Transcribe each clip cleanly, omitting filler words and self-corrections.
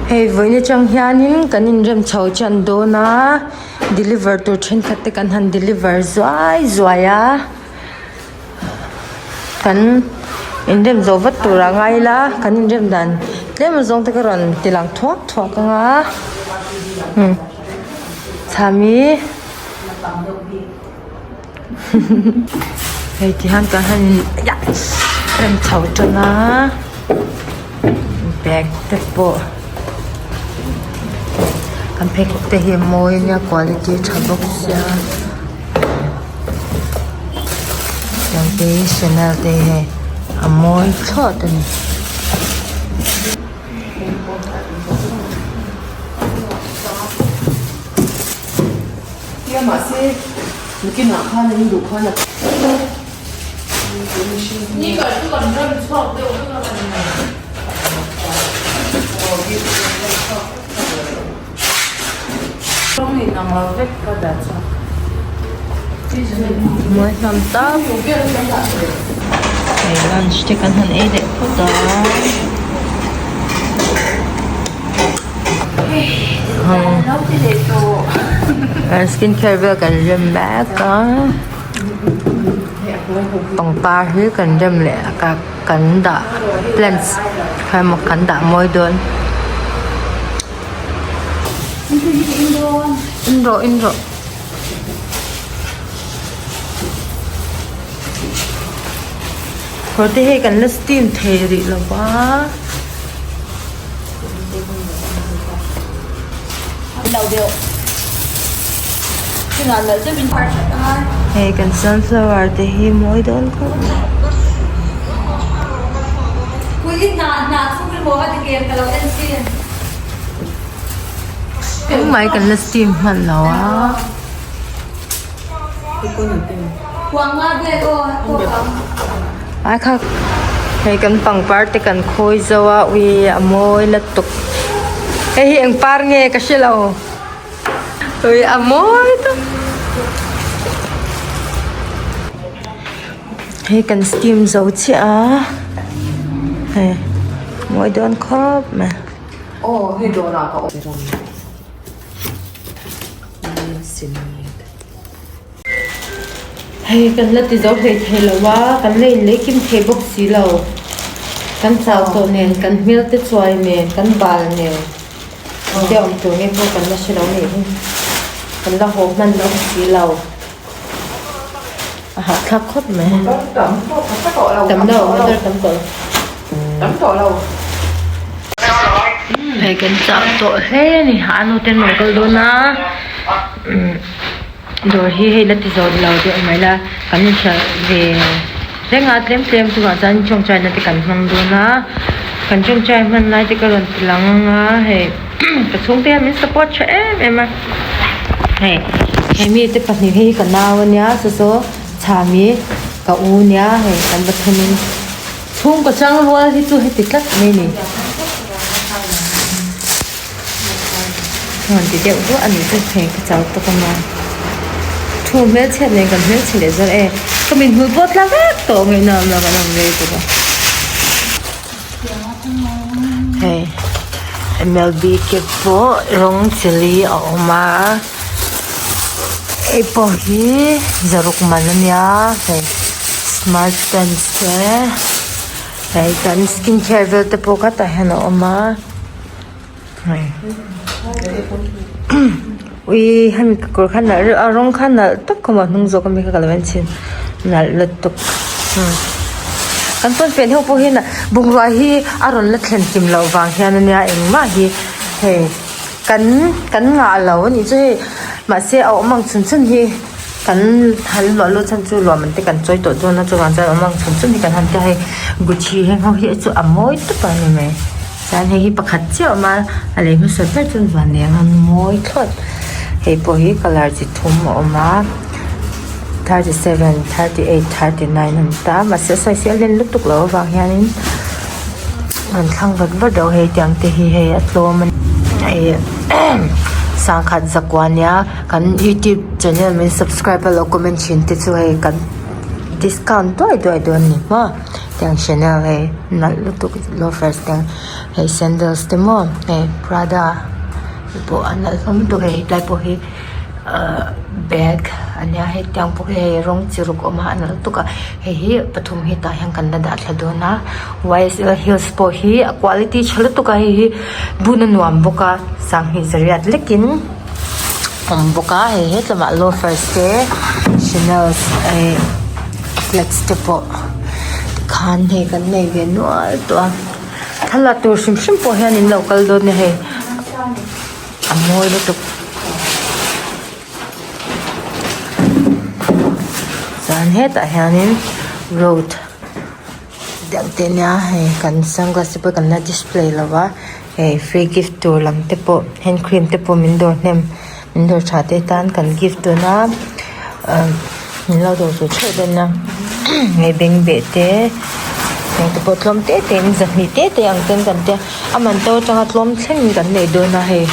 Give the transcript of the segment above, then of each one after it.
Hei vawiin atang hianin kan inrem chho tan dawn a deliver tur thenkhat te kan han deliver zuai zuai a kan inrem zawh vat tur ah ngai ila kan inrem dan tlem azawng te ka rawn ti lang thuak thuak ang a umm chhami. Hei ti hian kan han rem chho tan a bag te pawh kan pheikhawk te hi a mawi ania quality tha bawk sia tiang te hi chanel te hi hei a mawi thlawt a ni. Tia mahse nakinah khan an duh khan a Mawi hlawm tak hei lunch te kan han ei leh phawt a. Skin care vel kan rem mek a pangpar hi kan rem leh a kan dah plants kha emaw kan dah mawi dawn in rawh in rawh. Kawr te hei kan la steam thei rih lo va. Hei kan sunflower te hi mawi dawn khawp mai. Engmah hi kan la steam hman lo a. Ai kha hei kan pangpar te kan khawi zo a ui a mawi lutuk hei hi eng par nge ka hre lo ui a mawi tawp hei kan steam zo chiah a hei mawi dawn khawp mai. Hei kan la ti zo hlei thei lo a, kan la inlei kim thei bawk si lo. Kan chau tawh nen, kan hmel te chuai nen, kan bal nen engtia awm tur nge pawh kan la hre lo nih hi. Kan la haw hman bawk si lo. A hahthlak khawp mai. Tam lo, motor tam tawh lo. Tam tawh lo. Hei kan chah tawh hle a ni a nu ten rawn kal dawn a umm dawr hi hei la ti zawt lo deuh mai la kan inhralh ve reng a tlem tlem chuvang chuan tawngtai na te kan hmang dawn a kan tawngtai hman lai te ka rawn ti lang ang a hei ka chhungte hian min support tha em em a hei he mite pahnih hi ka nau a nia saw saw chhami ka u nia hei kan pathumin. Chhungkaw chang rual hi chu heti tlat mai ni. Rawn ti deuh duah a nih chu hei ka chau tawk a maw. Thu hmelchhiat nen kan hmelchhe leh zawr e. Ka mit hmul pawh tla vek tawh ngaihna awm lo kan awm rei bawk a. Hei MLB te pawh rawng chili a awm a. Hei pawh hi zaruk man a nia hei smart pants te hei kan skin care vel te pawh kha tah hian a awm a hei ui hemi kekawr kha nalh reuh a rawng kha nalh tawp kha maw a hnung zawk ami kha ka lo en chhin nalh lutuk kan pawnfen ho pawh hian bungrua hi a rawn la thlen hlim loh vang hian ania engmah hi hei. Kan kan ngah lo a nih chu hei mahse a awm ang chhun chhun hi kan han luah lut chhan chu luah man te kan chawi tawh dawn a chuvang chuan a awm ang chhun chhun hi kan han tia hei gucci heng ho hi chu a mawi tawp a ni mai chuan hei hi pakhat chiah a awm a a lei hmasa ber chuan van eng a mawi thlawt hei pawh hi colour chi thum a awm a 37 38 39 a ni ta mahse a size hi a len lutuk loh avang hianin. An thlang vat vat reuh hei tiang te hi hei a tlawm a ni sangkhat zakua nia kan youtube channel min subscribe a lo comment thin te chu hei kan. discount duai duai dawn a ni maw tiang chanel hei nalh lutuk loafers te hei sandals te maw hei prada te pawh a nalh hlawm lutuk a hei tlai pawh hi ahh bag a nia hei tiang pawh hi hei rawng chi ruk a awm a a nalh lutuk a hei hi pathum hi tah hian kan la dah thla dawn a ysl heels pawh hi a quality tha lutuk a hei hi bun a nuam bawk a sanghnih zariat lekin awm bawk a hei hetlamah loafers te chanel eh flats te pawh tikhan hei kan nei ve nual tawh a thla la tur hrim hrim pawh hian in lo kal dawn nia hei a mawi lutuk chuan hetah hianin road deuh te ania hei kan sunglass te pawh kan la display lo va hei free gift tur lam te pawh hand cream te pawh min dawr hnem min dawr tha te tan kan gift dawn a ah min lo dawr ve theuh dawn a hei bengbeh te heng te pawh tlawm te te in zahnih te te ang ten kan tia a man to atanga tlawm thlengin kan nei dawn a hei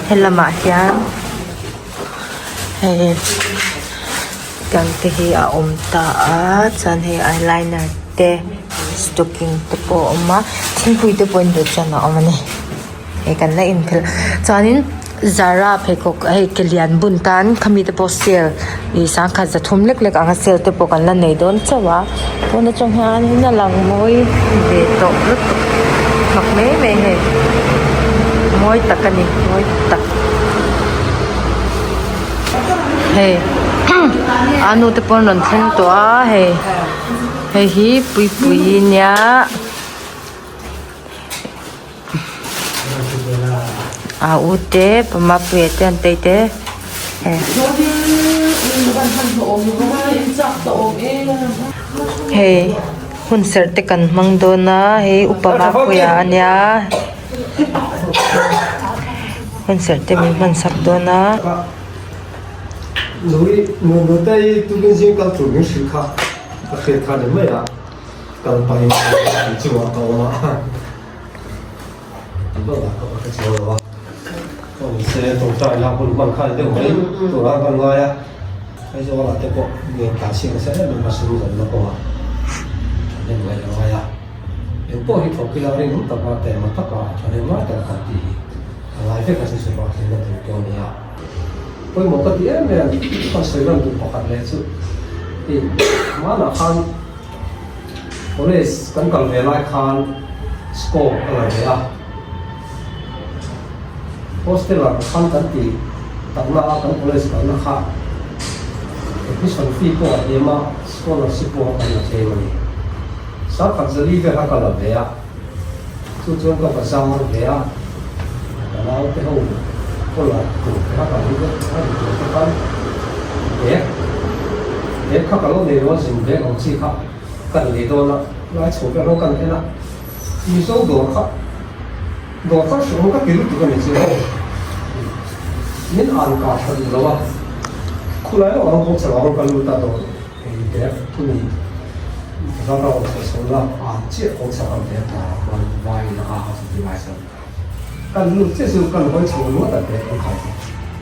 helamah hian hei. Tiang te hi a awm ta a chuan hei eyeliner te stocking te pawh a awm a thingpui te pawh in duh chuan a awm a ni hei kan la inphelh chuanin zara pheikhawk hei ke lian bun tan khami te pawh sale ih sangkhat zathum lek lek anga sale te pawh kan la nei dawn chauh a pawn atang hianin a lang mawi ve tawh lutuk mak mai mai hei mawi tak a ni mawi tak. Hei a nu te pawh an rawn thleng tawh a hei hei hi puipuii nia a u te pa mapuia te an tei te hei hei hunserh te kan hmang dawn a hei upa mapuia a nia. Hunserh te min hman sak dawn a. Nui nutei tukin zing kal tur min hrilh kha ka hriat kha ni mai a, kal pahin an chungah ka awm a, an bawk ah ka hre chuang lo a, ka awm se tawngtai na hun hman kha ni deuh mai tura kan ngai a, Aizawl ah te pawh ngen tlan siam nasa em em a sum zawmna kawngah thahnem ngaih a ngai a. Eng pawh hi thawk ila rinawm taka taima taka thahnem ngai taka kan tih hi a ngai vek a chu chu hlawhtlinna tur pawh a ni a. Pawimawh ka ti em em ka sawi lan duh pakhat leh chu hei hmanah khan college kan kal ve lai khan score ka la ve a, hostel ah khan kan ti takna a kan college kalna kha admission fee pawh a hniam a scholarship pawh kan la tlem a ni. Sangkhat zali vel kha ka la ve a, chu chuan ka va zar ve a, ka naute ho kawla tur te kha ka lo vek a ni tur te khan bag bag kha ka lo nei lo a zin bag ang chi kha kan lei dawn a, lai chho vel ho kan en a, Mizo dawr kha dawr kha hreawm ka ti lutuk a ni chu aw, min an kah tha duh lo a, khulai lawk ang kawng chho ah ka lut a dawr. Hei bag thumi ram a awm chho chho la an chiah kawng chhak ang bag hna ah khuan vai in a ak a chuti lai chuan kan lut chiah chu kan hawi chho luat a bag an khai chu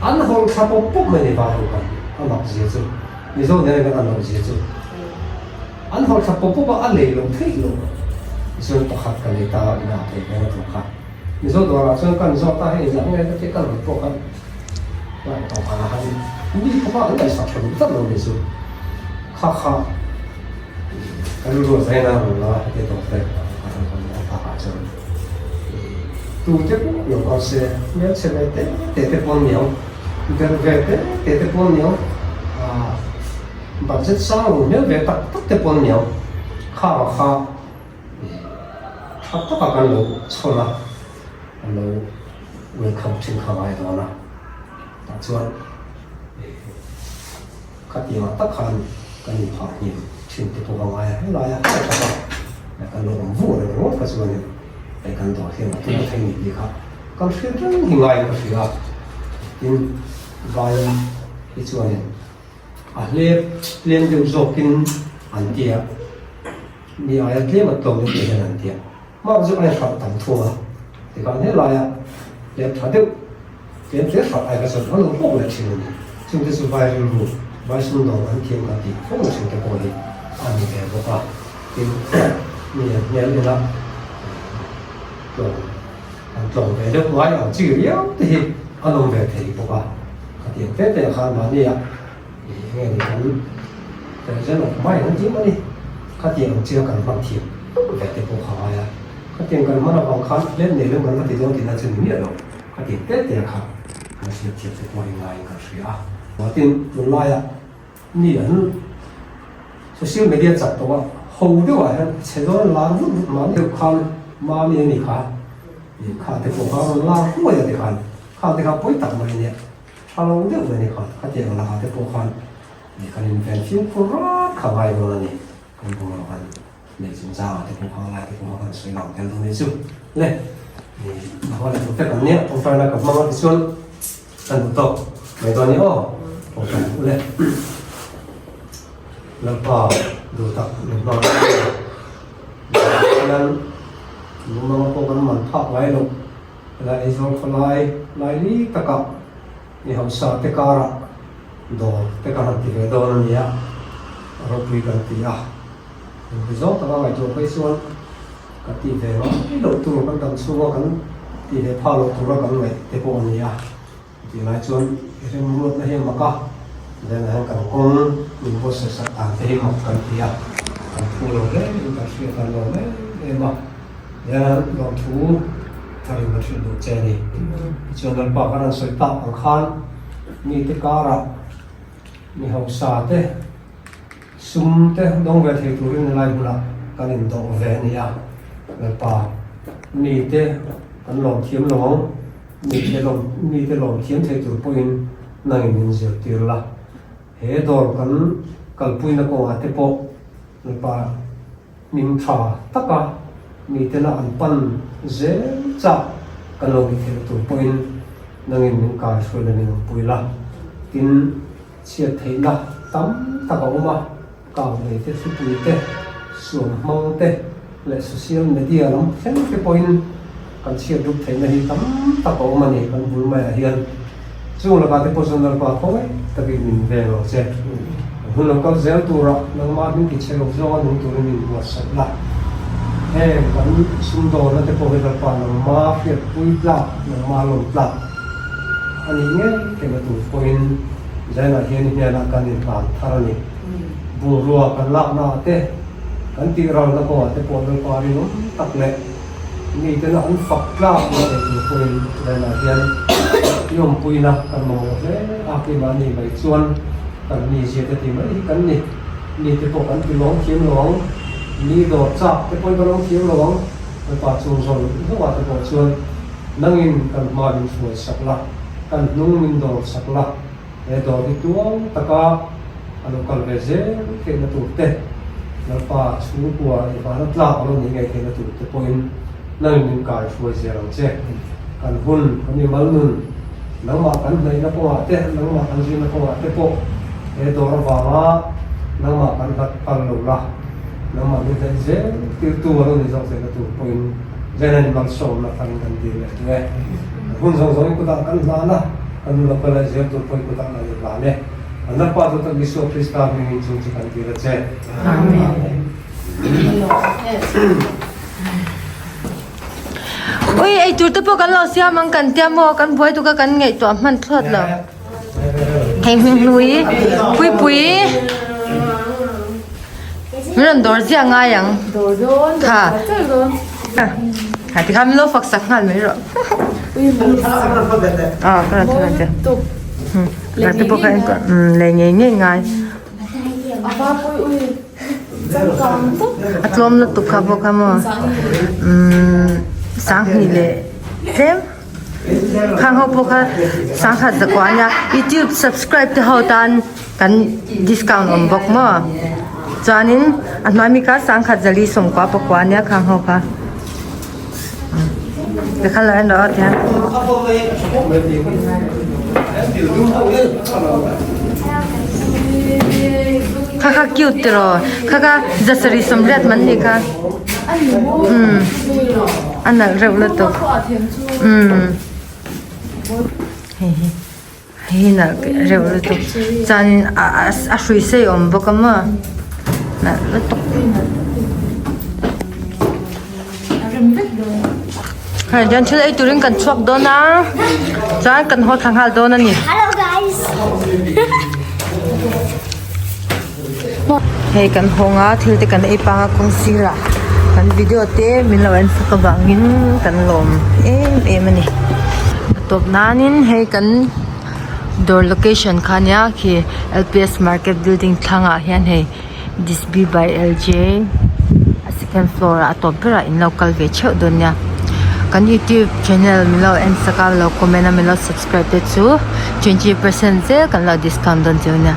an hawl thla pawp pawp mai ni vai ho khan a mak zia chu mizo nen kan an loh zia chu an hawl thla pawp pawp a a lei lo theih lo chuan pakhat ka lei ta in a thei hmel a tur kha mizo dawrah chuan kan zawt a hei zah nge ka tia ka rawn pawh khan Mi pawh an ngaihsak tha duh tlat lo ni chu kha kha ka rilru a zaina rawn la heti tawk te a rawn rawn awm tak ah chuan tu te pawh lo kal se hmelchhe ve te te te pawn niang ber ve te te te pawn niang ah budget sang lo hmel ve tak tak te pawn niang kha kha tha taka kan lo chhawn a an lo welcome thin kha ngai dawn a tah chuan khatiangah tak khan kan inphah hniam thin te pawh a ngai a helai a helai tak a kan lo awm vuah reng ringawt kha chuanin hei kan dawr hian a tum thei ni tih kha kan hriat reng hi ngaiin ka hria a tin vai hi chuanin a hlep tlem deuh zawkin an tia mi aia tlem a tlawm deuh te hian an tia. Mark chu a inhralh tam thung a, tikhan helaia lem tha deuh tlem hle hralh ai kha chuan a lo hlawk leh thin a ni. Chungte chu vai rilru Vai sumdawng an thiam kan tih fo na thin te pawh hi a ni ve bawk a. Tin, mi an hmel ila tlawm an tlawm ve deuh ngai ang chi riau te hi an awm ve thei bawk a. Khatiang te te khan mahni ah ih eng nge ni kan present of mind an tih mai ni. Khatiang ang chi a kan hman thiam ve te pawh kha ngai a. Khatiang kan hman avang khan let nei lo kan va ti dawn tihna chu ni miah lo. Khatiang te te kha kan hriat thiam te pawh hi ngaiin kan hria a. Tin, tunlaiah Mi an social media chak tawh a, ho deuh ah hian chhe dawn lar vut vut mah deuh khan mami a ni kha, ih kha te pawh kha a rawn lar hluai a ti khan, khang te kha pawi tak mai a nia, tha lo deuh mai a ni khan, khatiang lakah te pawh khan ih kan inven fimkhur rat kha ngai dawn a ni, kan bungraw kan Nei chung zangah te pawh kha lai te pawh kha kan sawi lang tel dawn nih chu le. Mahua leh tuk te kan nia tawngtaina ka hmang a tichuan kan duh tawk mai dawn ni aw tawngtai duh le. Lalpa duh tak min hmang a hian lungmanga pawh kan man phak ngai loh helai Aizawl khawlai laili takah mi hausa te karah dawr te kan han ti ve dawn a nia a ropui kan ti a. Engti zawng taka ngaihtuah phei chuan ka tih ve mai loh tur kan dam chhunga kan tih ve phah loh tura kan ngaih te pawh a ni a. Tih lai chuan i remruatna hi a mak a, zanah hian kan kawng min buatsaih sak dan te hi mak kan ti a, kan phu lo hle in kan hriat a lawm em em a, hian lawmthu tharin kan hrilh duh che a ni. Tichuan Lalpa kan han sawi tak ang khan mite karah mi hausa te, Sum te dawng ve thei turin helai hmunah kan indawh ve a ni a, Lalpa, mite kan lawm thiam lo ang, mite lawm mite lawm thiam thei tur pawhin nangin min zirtir la. He dawr kan kalpuina kawngah te pawh Lalpa hming tha taka mitena an pan zel chak kan lo nih theihna tur pawhin nangin min kaihruai la min awmpui la. Tin. Chhiat theihna tam tak a awm a, kang lei te, thlipui te, suam hmang te leh social media lam thleng te pawhin kan chhiat rup theihna hi tam tak a awm a ni kan bul maiah hian. Chung lakah te pawh chuan Lalpa khawngaih takin min veng ang che. Kan hun lo kal zel turah nangmah hming ti chhe lo zawnga nung turin min buatsaih la. Heng kan sumdawnna te pawh hi Lalpa nangmah hriatpui tlak, nangmah lawm tlak A nih ngei theihna tur pawhin Zainah hian i hnenah kan inhlan thar a ni. Bungrua kan laknaah te, kan tihralna kawngah te pawh Lalpa rinawm tak leh mitena an fak tlak ni thei tur pawhin Zainah hian i awmpuina kan mamawh hle a, keimahni mai chuan kan mizia te ti mai hi kan ni. Mite pawh kan ti lawm thiam lo ang, mi dawr chak te pawhin kan awm thiam lo ang, Lalpa chung zawng zawngah te pawh chuan Nangin kan hma min hruai sak la, kan hnung min dawr sak la, he dawr hi tuang taka a lo kal ve zel theihna tur te, Lalpa chhungkua i hmana tlak a lo nih ngei theihna tur te pawhin nangin min kai hruai zel ang che. Kan hun, kan mimal nun, nangmah kan hnaihna kawngah te, nangmah kan zirna kawngah te pawh he dawr avanga nangmah kan hlat phal lo la, nangmah min hnaih zel tirtu a lo nih zawk theihna tur pawhin Zenan malsawmna kan kan dil leh duh e. Kan hun zawng zawngin kutah kan hlan a, kan hun lo kal leh zel tur pawhin kutah kan inhlan e. Kan Lalpa chu tak Isua Krista hmingin chung chu kan dil a che. Amen. Ui, ei tur te pawh kan lo siam ang kan tia maw, kan buai tuk a kan ngaihtuah hman thlawt lo. Hei hming hlui, Puipui. Min rawn dawr ziah ngai ang. Dawr dawn, Kha. dawr char dawn. Ha tikhan min lo fak sak nghal mai rawh. Ah, ka rawn thar ang che. Tuk. Rak te pawh ka en kual. Um, lei ngei ngei ngai. A va pui ui. Changkang tak. A tlawm lutuk kha bawk a maw. Um, sanghnih leh tlem. Khang ho pawh kha sangkhat zakua a nia. Youtube subscribe te ho tan kan discount awm bawk maw chuanin a hnuai mi kha sangkhat zali sawmkua pakua ania khang ho kha tikhan lo en rawh aw tihian. Kha kha cute tiraw kha kha zasarih sawmriat man ni kha umm a nalh reuh lutuk umm hei hi. Hei hi nalh reuh lutuk chuanin a hrui sei a awm bawk a maw nalh lutuk. Hei hian thil ei turin kan chhuak dawn a chuan kan haw thla nghal dawn a ni. Hei kan hawng a thil te kan ei pang a kawng sirah kan video te min lo en fak avangin kan lawm em em a ni. A tawp nanin hei kan dawr location kha ania khi L P S market building thlangah hian hei Disby by L J a second floor ah a tawp berah in lo kal ve theuh dawn nia. Kan youtube channel min lo en sak a lo comment a min lo subscribe te chu 20 percent zel kan lo discount dawn cheu nia.